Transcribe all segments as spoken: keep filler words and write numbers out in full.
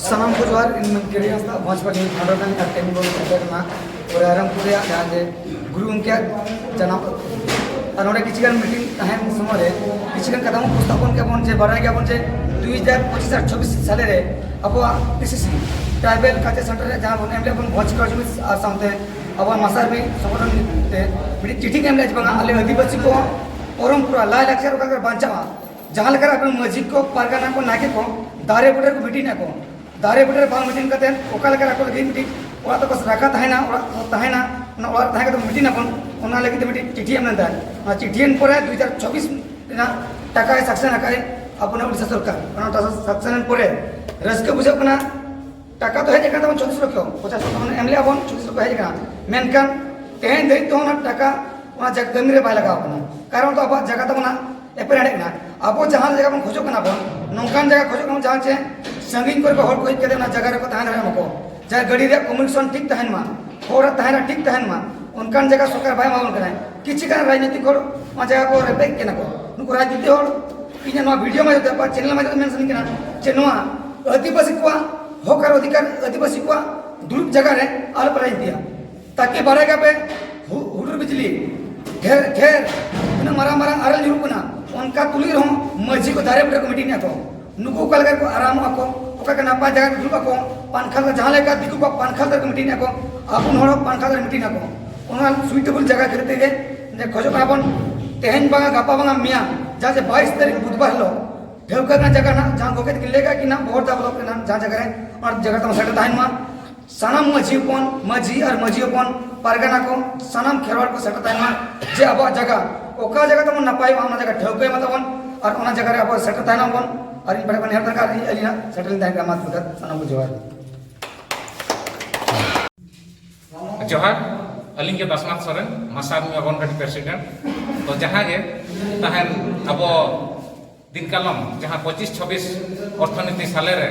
ᱥᱟᱱᱟᱢ ᱠᱚ ᱡᱚᱦᱟᱨ᱾ ᱤᱧ ᱢᱚᱱᱠᱤᱨᱤ ᱦᱟᱸᱥᱫᱟ, ᱵᱷᱚᱸᱡᱽ ᱯᱟᱹᱴᱤ ᱯᱷᱟᱣᱩᱱᱰᱟᱨ ᱠᱟᱱᱟᱧ ᱟᱨ ᱛᱮᱦᱮᱧ ᱵᱚᱱ ᱥᱮᱴᱮᱨ ᱠᱟᱱᱟ ᱨᱟᱭᱨᱚᱝᱯᱩᱨ ᱨᱮᱭᱟᱜ ᱡᱟᱦᱟᱸ ᱡᱮ ᱜᱩᱨᱩ ᱜᱚᱢᱠᱮᱭᱟᱜ ᱡᱟᱱᱟᱢ ᱟᱹᱛᱩ᱾ ᱟᱨ ᱱᱚᱰᱮ ᱠᱤᱪᱷᱩ ᱜᱟᱱ ᱢᱤᱴᱤᱝ ᱛᱟᱦᱮᱱ ᱥᱚᱢᱚᱭ ᱨᱮ ᱠᱤᱪᱷᱩ ᱜᱟᱱ ᱠᱟᱛᱷᱟ ᱵᱚᱱ ᱩᱯᱚᱥᱛᱷᱟᱯᱚᱱ ᱠᱮᱫᱟ ᱵᱚᱱ ᱡᱮ ᱵᱟᱰᱟᱭ ᱜᱮᱭᱟᱵᱚᱱ ᱡᱮ ᱫᱩᱭ ᱦᱟᱡᱟᱨ ᱯᱚᱸᱪᱤᱥ ᱟᱨ ᱪᱷᱚᱵᱵᱤᱥ ᱥᱟᱞᱮ ᱨᱮ ᱟᱵᱚᱣᱟᱜ ᱴᱤᱥᱤᱥᱤ ᱴᱨᱟᱭᱵᱮᱞ ᱠᱟᱞᱪᱟᱨ ᱥᱮᱱᱴᱟᱨ ᱨᱮ ᱡᱟᱦᱟᱸ ᱵᱚᱱ ᱮᱢ ᱞᱮᱫ ᱵᱚᱱ ᱵᱷᱚᱸᱡᱽ ᱠᱷᱮᱞᱣᱟᱲ ᱡᱩᱢᱤᱫ ᱟᱨ ᱥᱟᱶᱛᱮ ᱟᱵᱚᱣᱟᱜ ᱢᱟᱥᱟᱨᱢᱤ ᱥᱚᱝᱜᱚᱴᱷᱚᱱ ᱛᱮ ᱢᱤᱫᱴᱤᱡ ᱪᱤᱴᱷᱤ ᱮᱢ ᱞᱮᱫ ᱡᱮ ᱵᱟᱝᱟ ᱟᱞᱮ ᱟᱹᱫᱤᱵᱟᱹᱥᱤ ᱠᱚ ᱯᱚᱨᱚᱢᱯᱚᱨᱟ ᱞᱟᱭ ᱞᱟᱠᱪᱟᱨ ᱚᱠᱟ ᱞᱮᱠᱟ ᱵᱟᱧᱪᱟᱜᱼᱟ, ᱡᱟᱦᱟᱸ ᱞᱮᱠᱟᱨᱮ ᱟᱵᱚᱨᱮᱱ ᱢᱟᱹᱡᱷᱤ ᱠᱚ, ᱯᱟᱨᱜᱟᱱᱟ ᱠᱚ, ᱱᱟᱭᱠᱮ ᱠᱚ ᱫᱟᱨᱮ ᱵᱩᱴᱟᱹ ᱨᱮᱠᱚ ᱢᱤᱴᱤᱝ ᱟᱠᱚ, ᱫᱟᱨᱮ ᱵᱩᱴᱟᱹ ᱨᱮ ᱵᱟᱝ ᱢᱤᱴᱤᱝ ᱠᱟᱛᱮ ᱚᱠᱟ ᱞᱮᱠᱟᱨᱮ ᱟᱠᱚ ᱞᱟᱹᱜᱤᱫ ᱢᱤᱫᱴᱤᱡ ᱚᱲᱟᱜ ᱛᱟᱠᱚ ᱨᱟᱠᱷᱟ ᱛᱟᱦᱮᱱᱟ, ᱚᱲᱟᱜ ᱛᱟᱦᱮᱱᱟ, ᱚᱱᱟ ᱚᱲᱟᱜ ᱨᱮ ᱛᱟᱦᱮᱸ ᱠᱟᱛᱮ ᱢᱤᱴᱤᱝ ᱟᱵᱚᱱ, ᱚᱱᱟ ᱞᱟᱹᱜᱤᱫ ᱛᱮ ᱢᱤᱫᱴᱤᱡ ᱪᱤᱴᱷᱤ ᱮᱢ ᱞᱮᱫᱟ᱾ ᱚᱱᱟ ᱪᱤᱴᱷᱤ ᱮᱢ ᱯᱚᱨᱮ ᱫᱩ ᱦᱟᱡᱟᱨ ᱪᱷᱚᱵᱵᱤᱥ ᱨᱮᱱᱟᱜ ᱴᱟᱠᱟᱭ ᱥᱟᱠᱥᱮᱱ ᱟᱠᱟᱫ ᱟᱵᱚᱱᱟᱜ ᱩᱲᱤᱥᱥᱟ ᱥᱚᱨᱠᱟᱨ᱾ ᱚᱱᱟ ᱴᱟᱠᱟ ᱥᱟᱠᱥᱮᱱ ᱯᱚᱨᱮ ᱨᱟᱹᱥᱠᱟᱹ ᱵᱩᱡᱷᱟᱹᱜ ᱠᱟᱱᱟ᱾ ᱴᱟᱠᱟ ᱫᱚ ᱦᱮᱡ ᱟᱠᱟᱱ ᱛᱟᱵᱚᱱ ᱪᱷᱚᱛᱨᱤᱥ ᱞᱚᱠᱷᱚ, ᱯᱚᱪᱟᱥ ᱞᱚᱠᱷᱚ ᱵᱚᱱ ᱮᱢ ᱞᱮᱜᱼᱟ ᱵᱚᱱ, ᱪᱷᱚᱛᱨᱤᱥ ᱞᱚᱠᱷᱚ ᱦᱮᱡ ᱟᱠᱟᱱᱟ᱾ ᱢᱮᱱᱠᱷᱟᱱ ᱛᱮᱦᱮᱧ ᱫᱷᱟᱹᱨᱤᱡ ᱛᱮᱦᱚᱸ ᱚᱱᱟ ᱴᱟᱠᱟ ᱚᱱᱟ ᱡᱟᱭᱜᱟ ᱠᱟᱹᱢᱤ ᱨᱮ ᱵᱟᱭ ᱞᱟᱜᱟᱣ ᱠᱟᱱᱟ᱾ ᱠᱟᱨᱚᱱ ᱫᱚ ᱟᱵᱚᱣᱟᱜ ᱡᱟᱭᱜᱟ ᱛᱟᱵᱚᱱ ᱮᱯᱮᱨ ᱦᱮᱸᱰᱮᱡ ᱠᱟᱱᱟ᱾ ᱟᱵᱚ ᱡᱟᱦᱟᱸ ᱡᱟᱭᱜᱟ ᱵᱚᱱ ᱠᱷᱚᱡᱚᱜ ᱠᱟᱱᱟ ᱵᱚᱱ, ᱱᱚᱝᱠᱟᱱ ᱡᱟᱭᱜᱟ ᱠᱷᱚᱡᱚᱜ ᱠᱟᱱᱟ ᱵᱚᱱ ᱡᱟᱦᱟᱸ ᱪᱮ ᱥᱟᱺᱜᱤᱧ ᱠᱚᱨᱮ ᱠᱚ ᱦᱚᱲ ᱠᱚ ᱦᱮᱡ ᱠᱟᱛᱮ ᱚᱱᱟ ᱡᱟᱭᱜᱟ ᱨᱮᱠᱚ ᱛᱟᱦᱮᱸ ᱫᱟᱲᱮᱭᱟᱜ ᱢᱟᱠᱚ, ᱡᱟᱦᱟᱸ ᱜᱟᱹᱰᱤ ᱨᱮᱭᱟᱜ ᱠᱚᱢᱤᱭᱩᱱᱤᱠᱮᱥᱚᱱ ᱴᱷᱤᱠ ᱛᱟᱦᱮᱱ ᱢᱟ, ᱦᱚᱲᱟᱜ ᱛᱟᱦᱮᱱ ᱨᱮᱭᱟᱜ ᱴᱷᱤᱠ ᱛᱟᱦᱮᱱ ᱢᱟ, ᱚᱱᱠᱟᱱ ᱡᱟᱭᱜᱟ ᱥᱚᱨᱠᱟᱨ ᱵᱟᱭ ᱮᱢᱟ ᱵᱚᱱ ᱠᱟᱱᱟ᱾ ᱠᱤᱪᱷᱩ ᱜᱟᱱ ᱨᱟᱡᱽᱱᱤᱛᱤᱠ ᱦᱚᱲ ᱚᱱᱟ ᱡᱟᱭᱜᱟ ᱠᱚ ᱨᱮᱯᱮᱡ ᱠᱟᱱᱟ ᱠᱚ᱾ ᱱᱩᱠᱩ ᱨᱟᱡᱽᱱᱤᱛᱤ ᱦᱚᱲ ᱤᱧᱟᱹᱜ ᱱᱚᱣᱟ ᱵᱷᱤᱰᱤᱭᱳ ᱢᱟᱫᱽᱫᱷᱚᱢ ᱛᱮ ᱟᱯᱮ ᱪᱮᱱᱮᱞ ᱢᱟᱫᱽᱫᱷᱚᱢ ᱛᱮ ᱢᱮᱱ ᱥᱟᱱᱟᱧ ᱠᱟᱱᱟ ᱡᱮ ᱱᱚᱣᱟ ᱟᱹᱫᱤᱵᱟᱹᱥᱤ ᱠᱚᱣᱟᱜ ᱦᱚᱠ ᱟᱨ ᱚᱫᱷᱤᱠᱟᱨ, ᱟᱹᱫᱤᱵᱟᱹᱥᱤ ᱠᱚᱣᱟᱜ ᱫᱩᱲᱩᱵ ᱡᱟᱭᱜᱟ ᱨᱮ ᱟᱞᱚᱯᱮ ᱨᱟᱡᱽᱱᱤᱛᱤᱭᱟ᱾ ᱛᱟᱠᱤ ᱵᱟᱲᱟᱭ ᱜᱮᱭᱟ ᱯᱮ, ᱦᱩ-, ᱦᱩᱰᱩᱨ ᱵᱤᱡᱽᱞᱤ, ᱰᱷᱮᱨ, ᱰᱷᱮᱨ, ᱛᱤᱱᱟᱹᱜ ᱢᱟᱨᱟᱝ ᱢᱟᱨᱟᱝ ᱟᱨᱮᱞ ᱧᱩᱨᱩᱜ ᱠᱟᱱᱟ, ᱚᱱᱠᱟ ᱛᱩᱞᱩᱡ ᱨᱮᱦᱚᱸ ᱢᱟᱹᱡᱷᱤ ᱠᱚ ᱫᱟᱨᱮ ᱵᱩᱴᱟᱹ ᱨᱮᱠᱚ ᱢᱤᱴᱤᱝ ᱮᱫᱟ ᱠᱚ᱾ ᱱᱩᱠᱩ ᱚᱠᱟ ᱞᱮᱠᱟ ᱠᱚ ᱟᱨᱟᱢᱚᱜ ᱟᱠᱚ, ᱚᱠᱟ ᱞᱮᱠᱟ ᱱᱟᱯᱟᱭ ᱡᱟᱭᱜᱟ ᱨᱮ ᱫᱩᱲᱩᱵ ᱟᱠᱚ, ᱯᱟᱱᱠᱷᱟ ᱫᱚ ᱡᱟᱦᱟᱸ ᱞᱮᱠᱟ ᱫᱤᱠᱩ ᱠᱚᱣᱟᱜ ᱯᱟᱱᱠᱷᱟ ᱫᱟᱨᱮ ᱠᱚ ᱢᱤᱴᱤᱝ ᱮᱫᱟ ᱠᱚ, ᱟᱵᱚ ᱦᱚᱲ ᱦᱚᱸ ᱯᱟᱱᱠᱷᱟ ᱫᱟᱨᱮ ᱢᱤᱴᱤᱝ ᱟᱠᱚ᱾ ᱚᱱᱟ ᱥᱩᱭᱴᱮᱵᱚᱞ ᱡᱟᱭᱜᱟ ᱠᱷᱟᱹᱛᱤᱨ ᱛᱮᱜᱮ ᱡᱮ ᱠᱷᱚᱡᱚᱜ ᱠᱟᱱᱟ ᱵᱚᱱ ᱛᱮᱦᱮᱧ ᱵᱟᱝᱟ ᱜᱟᱯᱟ ᱵᱟᱝᱟ ᱢᱮᱭᱟᱝ ᱡᱟᱦᱟᱸ ᱡᱮ ᱵᱟᱭᱤᱥ ᱛᱟᱹᱨᱤᱠᱷ ᱵᱩᱫᱷᱵᱟᱨ ᱦᱤᱞᱳᱜ ᱴᱷᱟᱹᱣᱠᱟᱹ ᱨᱮᱱᱟᱜ ᱡᱟᱭᱜᱟ ᱱᱟᱜ ᱡᱟᱦᱟᱸ ᱜᱚᱢᱠᱮ ᱛᱟᱹᱠᱤᱱ ᱞᱟᱹᱭ ᱠᱟᱜ ᱠᱤᱱᱟ ᱵᱚᱦᱚᱲᱫᱟ ᱵᱞᱚᱠ ᱨᱮᱱᱟᱜ ᱡᱟᱦᱟᱸ ᱡᱟᱭᱜᱟ ᱨᱮ ᱚᱱᱟ ᱡᱟᱭᱜᱟ ᱛᱟᱵᱚᱱ ᱥᱮᱴᱮᱨ ᱛᱟᱦᱮᱱ ᱢᱟ᱾ ᱥᱟᱱᱟᱢ ᱢᱟᱹᱡᱷᱤ ᱦᱚᱯᱚᱱ, ᱢᱟᱹᱡᱷᱤ ᱟᱨ ᱢᱟᱹᱡᱷᱤ ᱦᱚᱯᱚᱱ, ᱯᱟᱨᱜᱟᱱᱟ ᱠᱚ, ᱥᱟᱱᱟᱢ ᱠᱷᱮᱨᱣᱟᱲ ᱠᱚ ᱥᱮᱴᱮᱨ ᱛᱟᱦᱮᱱ ᱢᱟ ᱡᱮ ᱟᱵᱚᱣᱟᱜ ᱡᱟᱭᱜᱟ ᱚᱠᱟ ᱡᱟᱭᱜᱟ ᱛᱟᱵᱚᱱ ᱱᱟᱯᱟᱭᱚᱜᱼᱟ ᱚᱱᱟ ᱡᱟᱭᱜᱟ ᱴᱷᱟᱹᱣᱠᱟᱹᱭ ᱢᱟ ᱛᱟᱵᱚᱱ ᱟᱨ ᱚᱱᱟ ᱡᱟᱭᱜᱟ ᱨᱮ ᱟᱵᱚ ᱥᱮᱴᱮᱨ ᱛᱟᱦᱮᱱ ᱟᱵᱚᱱ᱾ ᱟᱨ ᱤᱧ ᱯᱟᱦᱴᱟ ᱠᱷᱚᱱ ᱱᱮᱦᱚᱨ ᱫᱚᱨᱠᱟᱨ ᱤᱧ ᱟᱹᱞᱤᱧᱟᱜ ᱥᱮᱴᱮᱨ ᱞᱤᱧ ᱛᱟᱦᱮᱸ ᱠᱟᱱᱟ ᱢᱟ ᱛᱚᱵᱮ ᱥᱟᱱᱟᱢ ᱠᱚ ᱡᱚᱦᱟᱨ᱾ ᱡᱚᱦᱟᱨ, ᱟᱹᱞᱤᱧ ᱜᱮ ᱫᱟᱥᱱᱟᱛᱷ ᱥᱚᱨᱮᱱ, ᱢᱟᱥᱟᱨᱢᱤ ᱚᱜᱚᱱᱵᱟᱲᱤ ᱯᱨᱮᱥᱤᱰᱮᱱᱴ᱾ ᱛᱚ ᱡᱟᱦᱟᱸ ᱜᱮ ᱛᱟᱦᱮᱱ ᱟᱵᱚ ᱫᱤᱱ ᱠᱟᱞᱚᱢ ᱡᱟᱦᱟᱸ ᱯᱚᱸᱪᱤᱥ ᱪᱷᱟᱵᱵᱤᱥ ᱚᱨᱛᱷᱚᱱᱤᱛᱤ ᱥᱟᱞᱮ ᱨᱮ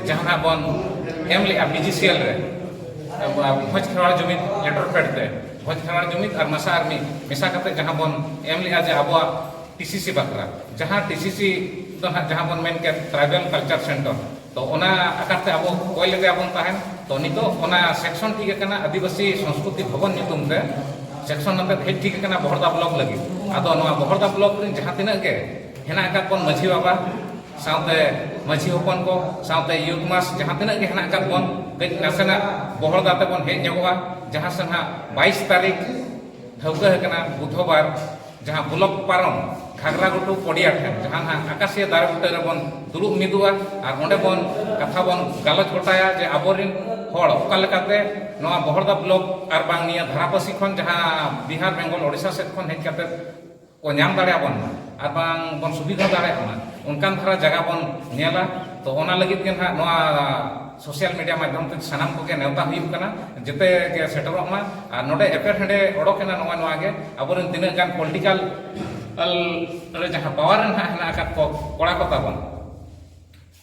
ᱡᱟᱦᱟᱸ ᱱᱟᱜ ᱵᱚᱱ ᱮᱢ ᱞᱮᱜᱼᱟ ᱵᱤᱡᱤᱥᱤᱮᱞ ᱨᱮ, ᱟᱵᱚᱣᱟᱜ ᱵᱷᱚᱸᱡᱽ ᱠᱷᱮᱨᱣᱟᱲ ᱡᱩᱢᱤᱫ ᱞᱮᱴᱚᱨ ᱯᱮᱰ ᱛᱮ ᱵᱷᱚᱸᱡᱽ ᱠᱷᱮᱨᱣᱟᱲ ᱡᱩᱢᱤᱫ ᱟᱨ ᱢᱟᱥᱟ ᱟᱨᱢᱤ ᱢᱮᱥᱟ ᱠᱟᱛᱮ ᱡᱟᱦᱟᱸ ᱵᱚᱱ ᱮᱢ ᱞᱮᱜᱼᱟ ᱡᱮ ᱟᱵᱚᱣᱟᱜ ᱴᱤᱥᱤᱥᱤ ᱵᱟᱠᱷᱨᱟ, ᱡᱟᱦᱟᱸ ᱴᱤᱥᱤᱥᱤ ᱫᱚ ᱱᱟᱦᱟᱜ ᱡᱟᱦᱟᱸ ᱵᱚᱱ ᱢᱮᱱ ᱠᱮᱫ ᱴᱨᱟᱭᱵᱟᱞ ᱠᱟᱞᱪᱟᱨ ᱥᱮᱱᱴᱟᱨ, ᱛᱚ ᱚᱱᱟ ᱟᱠᱟᱨ ᱛᱮ ᱟᱵᱚ ᱠᱚᱭ ᱞᱮᱠᱟ ᱵᱚᱱ ᱛᱟᱦᱮᱱ᱾ ᱛᱚ ᱱᱤᱛᱚᱜ ᱚᱱᱟ ᱥᱮᱠᱥᱚᱱ ᱴᱷᱤᱠ ᱟᱠᱟᱱᱟ, ᱟᱹᱫᱤᱵᱟᱹᱥᱤ ᱥᱚᱝᱥᱠᱨᱩᱛᱤ ᱵᱷᱚᱵᱚᱱ ᱧᱩᱛᱩᱢ ᱛᱮ ᱥᱮᱠᱥᱚᱱ ᱟᱛᱮᱫ ᱦᱮᱡ ᱴᱷᱤᱠ ᱟᱠᱟᱱᱟ ᱵᱚᱦᱚᱲᱫᱟ ᱵᱞᱚᱠ ᱞᱟᱹᱜᱤᱫ᱾ ᱟᱫᱚ ᱱᱚᱣᱟ ᱵᱚᱦᱚᱲᱫᱟ ᱵᱞᱚᱠ ᱨᱮᱱ ᱡᱟᱦᱟᱸ ᱛᱤᱱᱟᱹᱜ ᱜᱮ ᱦᱮᱱᱟᱜ ᱟᱠᱟᱫ ᱵᱚᱱ, ᱢᱟᱹᱡᱷᱤ ᱵᱟᱵᱟ ᱥᱟᱶᱛᱮ ᱢᱟᱹᱡᱷᱤ ᱦᱚᱯᱚᱱ ᱠᱚ ᱥᱟᱶᱛᱮ ᱭᱩᱛᱷ ᱢᱟᱥ ᱡᱟᱦᱟᱸ ᱛᱤᱱᱟᱹᱜ ᱜᱮ ᱦᱮᱱᱟᱜ ᱟᱠᱟᱫ ᱵᱚᱱ, ᱠᱟᱹᱡ ᱱᱟᱥᱮᱱᱟᱜ ᱵᱚᱦᱚᱲᱫᱟ ᱛᱮᱵᱚᱱ ᱦᱮᱡ ᱧᱚᱜᱚᱜᱼᱟ, ᱡᱟᱦᱟᱸ ᱥᱮ ᱱᱟᱦᱟᱜ ᱵᱟᱭᱤᱥ ᱛᱟᱹᱨᱤᱠᱷ ᱴᱷᱟᱹᱣᱠᱟᱹ ᱟᱠᱟᱱᱟ ᱵᱩᱫᱷᱚᱵᱟᱨ, ᱡᱟᱦᱟᱸ ᱵᱞᱚᱠ ᱯᱟᱨᱚᱢ ᱜᱷᱟᱜᱽᱨᱟ ᱜᱷᱩᱴᱩ ᱯᱚᱰᱤᱭᱟ ᱴᱷᱮᱱ, ᱡᱟᱦᱟᱸ ᱱᱟᱦᱟᱜ ᱟᱠᱟᱥᱤᱭᱟᱹ ᱫᱟᱨᱮ ᱵᱩᱴᱟᱹ ᱨᱮᱵᱚᱱ ᱫᱩᱲᱩᱵ ᱢᱤᱫᱚᱜᱼᱟ ᱟᱨ ᱚᱸᱰᱮ ᱵᱚᱱ ᱠᱟᱛᱷᱟ ᱵᱚᱱ ᱜᱟᱞᱚᱪ ᱜᱚᱴᱟᱭᱟ ᱡᱮ ᱟᱵᱚᱨᱮᱱ ᱦᱚᱲ ᱚᱠᱟ ᱞᱮᱠᱟᱛᱮ ᱱᱚᱣᱟ ᱵᱚᱦᱚᱲᱫᱟ ᱵᱞᱚᱠ ᱟᱨ ᱵᱟᱝ ᱱᱤᱭᱟᱹ ᱫᱷᱟᱨᱟᱯᱟᱹᱥᱤ ᱠᱷᱚᱱ, ᱡᱟᱦᱟᱸ ᱵᱤᱦᱟᱨ, ᱵᱮᱝᱜᱚᱞ, ᱳᱰᱤᱥᱟ ᱥᱮᱫ ᱠᱷᱚᱱ ᱦᱮᱡ ᱠᱟᱛᱮ ᱠᱚ ᱧᱟᱢ ᱫᱟᱲᱮᱭᱟᱵᱚᱱ ᱢᱟ ᱟᱨ ᱵᱟᱝ ᱵᱚᱱ ᱥᱩᱵᱤᱫᱷᱟ ᱫᱟᱲᱮᱭᱟᱜ ᱢᱟ, ᱚᱱᱠᱟᱱ ᱫᱷᱟᱨᱟ ᱡᱟᱭᱜᱟ ᱵᱚᱱ ᱧᱮᱞᱟ᱾ ᱛᱚ ᱚᱱᱟ ᱞᱟᱹᱜᱤᱫ ᱜᱮ ᱱᱟᱦᱟᱜ ᱱᱚᱣᱟ ᱥᱳᱥᱟᱞ ᱢᱤᱰᱤᱭᱟ ᱢᱟᱫᱽᱫᱷᱚᱢ ᱛᱮ ᱥᱟᱱᱟᱢ ᱠᱚᱜᱮ ᱱᱮᱣᱛᱟ ᱦᱩᱭᱩᱜ ᱠᱟᱱᱟ, ᱡᱮᱛᱮ ᱜᱮ ᱥᱮᱴᱮᱨᱚᱜ ᱢᱟ᱾ ᱟᱨ ᱱᱚᱰᱮ ᱮᱯᱮᱨᱦᱮᱸᱰᱮ ᱚᱰᱚᱠ ᱮᱱᱟ ᱱᱚᱜᱼᱚᱭ ᱱᱚᱣᱟ ᱜᱮ, ᱟᱵᱚᱨᱮᱱ ᱛᱤᱱᱟᱹᱜ ᱜᱟᱱ ᱯᱚᱞᱤᱴᱤᱠᱟᱞ ᱨᱮ ᱡᱟᱦᱟᱸ ᱯᱟᱣᱟᱨ ᱨᱮ ᱱᱟᱦᱟᱜ ᱦᱮᱱᱟᱜ ᱟᱠᱟᱫ ᱠᱚ ᱠᱚᱲᱟ ᱠᱚ ᱛᱟᱵᱚᱱ,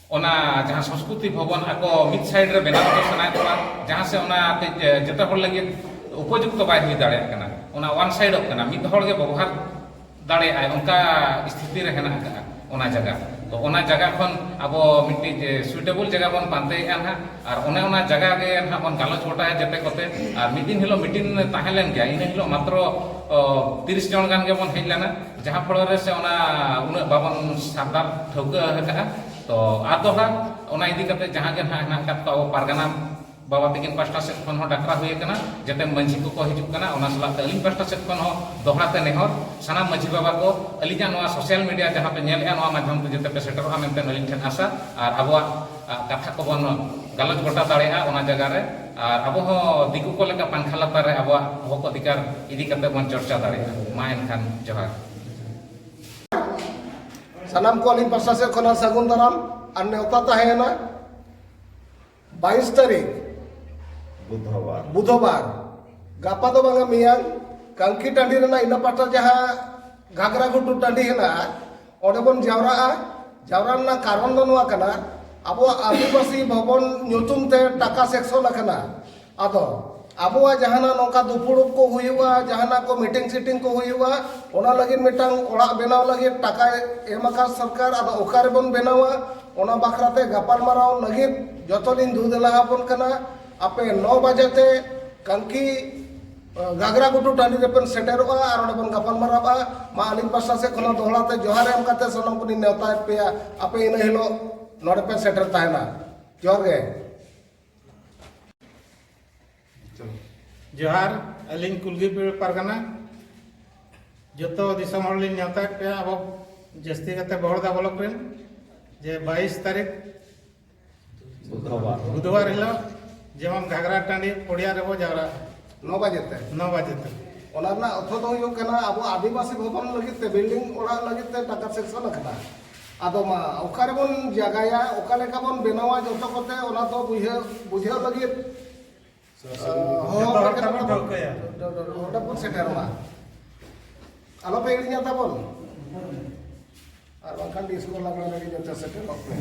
ᱚᱱᱟ ᱡᱟᱦᱟᱸ ᱥᱚᱝᱥᱠᱨᱩᱛᱤ ᱵᱷᱚᱵᱚᱱ ᱟᱠᱚ ᱢᱤᱫ ᱥᱟᱭᱤᱰ ᱨᱮ ᱵᱮᱱᱟᱣ ᱦᱚᱪᱚ ᱥᱟᱱᱟᱭᱮᱫ ᱠᱚᱣᱟ, ᱡᱟᱦᱟᱸ ᱥᱮ ᱚᱱᱟ ᱠᱟᱹᱡ, ᱮ, ᱡᱚᱛᱚ ᱦᱚᱲ ᱞᱟᱹᱜᱤᱫ ᱩᱯᱚᱡᱩᱠᱛᱚ ᱵᱟᱭ ᱦᱩᱭ ᱫᱟᱲᱮᱭᱟᱜ ᱠᱟᱱᱟ, ᱚᱱᱟ ᱚᱣᱟᱱ ᱥᱟᱭᱤᱰᱚᱜ ᱠᱟᱱᱟ, ᱢᱤᱫ ᱦᱚᱲ ᱜᱮ ᱵᱮᱵᱚᱦᱟᱨ ᱫᱟᱲᱮᱭᱟᱜᱼᱟᱭ, ᱚᱱᱠᱟ ᱥᱛᱷᱤᱛᱤ ᱨᱮ ᱦᱮᱱᱟᱜ ᱟᱠᱟᱫᱼᱟ ᱚᱱᱟ ᱡᱟᱭᱜᱟ᱾ ᱛᱚ ᱚᱱᱟ ᱡᱟᱭᱜᱟ ᱠᱷᱚᱱ ᱟᱵᱚ ᱢᱤᱫᱴᱤᱡ ᱥᱩᱭᱴᱮᱵᱚᱞ ᱡᱟᱭᱜᱟ ᱵᱚᱱ ᱯᱟᱱᱛᱮᱭᱮᱫᱼᱟ ᱱᱟᱦᱟᱜ, ᱟᱨ ᱚᱱᱮ ᱚᱱᱟ ᱡᱟᱭᱜᱟ ᱜᱮ ᱱᱟᱦᱟᱜ ᱵᱚᱱ ᱜᱟᱞᱚᱪ ᱜᱚᱴᱟᱭᱟ ᱡᱮᱛᱮ ᱠᱚᱛᱮ᱾ ᱟᱨ ᱢᱤᱫ ᱫᱤᱱ ᱦᱤᱞᱳᱜ ᱢᱤᱴᱤᱝ ᱛᱟᱦᱮᱸ ᱞᱮᱱ ᱜᱮᱭᱟ, ᱤᱱᱟᱹ ᱦᱤᱞᱳᱜ ᱢᱟᱛᱨᱚ, ᱚ, ᱛᱤᱨᱤᱥ ᱡᱚᱱ ᱜᱟᱱ ᱜᱮᱵᱚᱱ ᱦᱮᱡ ᱞᱮᱱᱟ, ᱡᱟᱦᱟᱸ ᱯᱷᱚᱲᱚ ᱨᱮ ᱥᱮ ᱚᱱᱟ ᱩᱱᱟᱹᱜ ᱵᱟᱵᱚᱱ ᱥᱟᱨᱫᱟᱨ ᱴᱷᱟᱹᱣᱠᱟᱹ ᱟᱠᱟᱫᱼᱟ᱾ ᱛᱚ ᱟᱨ ᱫᱚᱦᱲᱟ ᱚᱱᱟ ᱤᱫᱤ ᱠᱟᱛᱮ ᱡᱟᱦᱟᱸ ᱜᱮ ᱱᱟᱦᱟᱜ ᱦᱮᱱᱟᱜ ᱟᱠᱟᱫ ᱠᱚ ᱟᱵᱚ ᱯᱟᱨᱜᱟᱱᱟ ᱵᱟᱵᱟ ᱛᱟᱹᱠᱤᱱ ᱯᱟᱥᱴᱟ ᱥᱮᱫ ᱠᱷᱚᱱ ᱦᱚᱸ ᱰᱟᱠᱨᱟ ᱦᱩᱭ ᱟᱠᱟᱱᱟ, ᱡᱟᱛᱮ ᱢᱟᱹᱡᱷᱤ ᱠᱚᱠᱚ ᱦᱤᱡᱩᱜ ᱠᱟᱱᱟ, ᱚᱱᱟ ᱥᱟᱞᱟᱜ ᱛᱮ ᱟᱹᱞᱤᱧ ᱯᱟᱥᱴᱟ ᱥᱮᱫ ᱠᱷᱚᱱ ᱦᱚᱸ ᱫᱚᱦᱲᱟ ᱛᱮ ᱱᱮᱦᱚᱨ, ᱥᱟᱱᱟᱢ ᱢᱟᱹᱡᱷᱤ ᱵᱟᱵᱟ ᱠᱚ ᱟᱹᱞᱤᱧᱟᱜ ᱱᱚᱣᱟ ᱥᱳᱥᱟᱞ ᱢᱤᱰᱤᱭᱟ ᱡᱟᱦᱟᱸ ᱯᱮ ᱧᱮᱞᱮᱫᱼᱟ, ᱱᱚᱣᱟ ᱢᱟᱫᱽᱫᱷᱚᱢ ᱛᱮ ᱡᱟᱛᱮ ᱯᱮ ᱥᱮᱴᱮᱨᱚᱜᱼᱟ ᱢᱮᱱᱛᱮ ᱟᱹᱞᱤᱧ ᱴᱷᱮᱱ ᱟᱥᱟ, ᱟᱨ ᱟᱵᱚᱣᱟᱜ, ᱟ, ᱠᱟᱛᱷᱟ ᱠᱚᱵᱚᱱ ᱜᱟᱞᱚᱪ ᱜᱚᱴᱟ ᱫᱟᱲᱮᱭᱟᱜᱼᱟ ᱚᱱᱟ ᱡᱟᱭᱜᱟ ᱨᱮ, ᱟᱨ ᱟᱵᱚ ᱦᱚᱸ ᱫᱤᱠᱩ ᱠᱚ ᱞᱮᱠᱟ ᱯᱟᱝᱠᱷᱟ ᱞᱟᱛᱟᱨ ᱨᱮ ᱟᱵᱚᱣᱟᱜ ᱦᱚᱠ ᱚᱫᱷᱤᱠᱟᱨ ᱤᱫᱤ ᱠᱟᱛᱮ ᱵᱚᱱ ᱪᱚᱨᱪᱟ ᱫᱟᱲᱮᱭᱟᱜᱼᱟ᱾ ᱢᱟ ᱮᱱᱠᱷᱟᱱ ᱡᱚᱦᱟᱨ᱾ ᱥᱟᱱᱟᱢ ᱠᱚ ᱟᱹᱞᱤᱧ ᱯᱟᱥᱴᱟ ᱥᱮᱫ ᱠᱷᱚᱱᱟᱜ ᱥᱟᱹᱜᱩᱱ ᱫᱟᱨᱟᱢ ᱟᱨ ᱱᱮᱣᱛᱟ ᱛᱟᱦᱮᱸᱭᱮᱱᱟ ᱵᱟᱭᱤᱥ ᱛᱟᱹᱨᱤᱠᱷ ᱵᱩᱫᱷᱵᱟᱨ᱾ ᱵᱩᱫᱷᱵᱟᱨ, ᱜᱟᱯᱟ ᱫᱚ ᱵᱟᱝᱟ, ᱢᱮᱭᱟᱝ ᱠᱟᱝᱠᱤ ᱴᱟᱺᱰᱤ ᱨᱮᱱᱟᱜ ᱤᱱᱟᱹ ᱯᱟᱦᱴᱟ ᱡᱟᱦᱟᱸ ᱜᱷᱟᱜᱽᱨᱟ ᱜᱷᱩᱴᱩ ᱴᱟᱺᱰᱤ ᱦᱮᱱᱟᱜᱼᱟ, ᱚᱸᱰᱮ ᱵᱚᱱ ᱡᱟᱣᱨᱟᱜᱼᱟ᱾ ᱡᱟᱣᱨᱟ ᱨᱮᱱᱟᱜ ᱠᱟᱨᱚᱱ ᱫᱚ ᱱᱚᱣᱟ ᱠᱟᱱᱟ, ᱟᱵᱚᱣᱟᱜ ᱟᱹᱫᱤᱵᱟᱹᱥᱤ ᱵᱷᱚᱵᱚᱱ ᱧᱩᱛᱩᱢ ᱛᱮ ᱴᱟᱠᱟ ᱥᱮᱠᱥᱚᱱ ᱟᱠᱟᱱᱟ᱾ ᱟᱫᱚ ᱟᱵᱚᱣᱟᱜ ᱡᱟᱦᱟᱱᱟᱜ ᱱᱚᱝᱠᱟ ᱫᱩᱯᱩᱲᱩᱵ ᱠᱚ ᱦᱩᱭᱩᱜᱼᱟ, ᱡᱟᱦᱟᱱᱟᱜ ᱠᱚ ᱢᱤᱴᱤᱝ ᱥᱤᱴᱤᱝ ᱠᱚ ᱦᱩᱭᱩᱜᱼᱟ, ᱚᱱᱟ ᱞᱟᱹᱜᱤᱫ ᱢᱤᱫᱴᱟᱝ ᱚᱲᱟᱜ ᱵᱮᱱᱟᱣ ᱞᱟᱹᱜᱤᱫ ᱴᱟᱠᱟᱭ ᱮᱢ ᱟᱠᱟᱫ ᱥᱚᱨᱠᱟᱨ, ᱟᱫᱚ ᱚᱠᱟ ᱨᱮᱵᱚᱱ ᱵᱮᱱᱟᱣᱟ? ᱚᱱᱟ ᱵᱟᱠᱷᱨᱟ ᱛᱮ ᱜᱟᱯᱟᱞ ᱢᱟᱨᱟᱣ ᱞᱟᱹᱜᱤᱫ ᱡᱚᱛᱚ ᱞᱤᱧ ᱫᱩ ᱫᱮᱞᱟ ᱟᱵᱚᱱ ᱠᱟᱱᱟ᱾ ᱟᱯᱮ ᱱᱚ ᱵᱟᱡᱮ ᱛᱮ ᱠᱟᱝᱠᱤ, ᱟᱸ, ᱜᱟᱜᱽᱨᱟ ᱜᱷᱩᱴᱩ ᱴᱟᱺᱰᱤ ᱨᱮᱵᱮᱱ ᱥᱮᱴᱮᱨᱚᱜᱼᱟ ᱟᱨ ᱚᱸᱰᱮ ᱵᱚᱱ ᱜᱟᱯᱟᱞ ᱢᱟᱨᱟᱣᱟ᱾ ᱢᱟ ᱟᱹᱞᱤᱧ ᱯᱟᱥᱴᱟ ᱥᱮᱫ ᱠᱷᱚᱱ ᱫᱚᱦᱲᱟ ᱛᱮ ᱡᱚᱦᱟᱨ ᱮᱢ ᱠᱟᱛᱮ ᱥᱟᱱᱟᱢ ᱠᱚᱞᱤᱧ ᱱᱮᱣᱛᱟᱭᱮᱫ ᱯᱮᱭᱟ, ᱟᱯᱮ ᱤᱱᱟᱹ ᱦᱤᱞᱳᱜ ᱱᱚᱰᱮ ᱯᱮ ᱥᱮᱴᱮᱨ ᱛᱟᱦᱮᱱᱟ᱾ ᱡᱚᱦᱟᱨ ᱜᱮ᱾ ᱡᱚᱦᱟᱨ, ᱟᱹᱞᱤᱧ ᱠᱩᱞᱜᱤ ᱯᱟᱨᱜᱟᱱᱟ᱾ ᱡᱚᱛᱚ ᱫᱤᱥᱚᱢ ᱦᱚᱲ ᱞᱤᱧ ᱱᱮᱣᱛᱟᱭᱮᱫ ᱯᱮᱭᱟ, ᱟᱵᱚ ᱡᱟᱹᱥᱛᱤ ᱠᱟᱛᱮ ᱵᱚᱦᱚᱲᱫᱟ ᱵᱞᱚᱠ ᱨᱮᱱ, ᱡᱮ ᱵᱟᱭᱤᱥ ᱛᱟᱹᱨᱤᱠᱷ ᱵᱩᱫᱷᱵᱟᱨ᱾ ᱵᱩᱫᱷᱵᱟᱨ ᱦᱤᱞᱳᱜ ᱡᱮᱢᱚᱱ ᱜᱷᱟᱜᱽᱨᱟ ᱴᱟᱺᱰᱤ ᱯᱚᱲᱤᱭᱟ ᱨᱮᱵᱚ ᱡᱟᱣᱨᱟᱜᱼᱟ᱾ ᱱᱚ ᱵᱟᱡᱮ ᱛᱮ᱾ ᱱᱚ ᱵᱟᱡᱮ ᱛᱮ᱾ ᱚᱱᱟ ᱨᱮᱱᱟᱜ ᱚᱨᱛᱷᱚ ᱫᱚ ᱦᱩᱭᱩᱜ ᱠᱟᱱᱟ, ᱟᱵᱚ ᱟᱹᱫᱤᱵᱟᱹᱥᱤ ᱵᱷᱚᱵᱚᱱ ᱞᱟᱹᱜᱤᱫ ᱛᱮ, ᱵᱤᱞᱰᱤᱝ ᱚᱲᱟᱜ ᱞᱟᱹᱜᱤᱫ ᱛᱮ ᱴᱟᱠᱟ ᱥᱮᱠᱥᱚᱱ ᱟᱠᱟᱱᱟ᱾ ᱟᱫᱚ ᱢᱟ ᱚᱠᱟ ᱨᱮᱵᱚᱱ ᱡᱟᱭᱜᱟᱭᱟ, ᱚᱠᱟ ᱞᱮᱠᱟ ᱵᱚᱱ ᱵᱮᱱᱟᱣᱟ, ᱡᱚᱛᱚ ᱠᱚᱛᱮ ᱚᱱᱟ ᱫᱚ ᱵᱩᱡᱷᱟᱹᱣ, ᱵᱩᱡᱷᱟᱹᱣ ᱞᱟᱹᱜᱤᱫ ᱦᱚᱸ, ᱡᱚᱛᱚ ᱦᱚᱲ ᱛᱟᱵᱚᱱ ᱴᱷᱟᱹᱣᱠᱟᱹᱭᱟ᱾ ᱚᱸᱰᱮ ᱵᱚᱱ ᱥᱮᱴᱮᱨᱚᱜᱼᱟ᱾ ᱟᱞᱚᱯᱮ ᱦᱤᱲᱤᱧᱟ ᱛᱟᱵᱚᱱ᱾ ᱟᱨ ᱵᱟᱝᱠᱷᱟᱱ ᱰᱤᱥᱠᱳ ᱞᱟᱜᱽᱲᱮ ᱨᱮᱜᱮ ᱡᱚᱛᱚ ᱥᱮᱴᱮᱨᱚᱜ ᱯᱮ᱾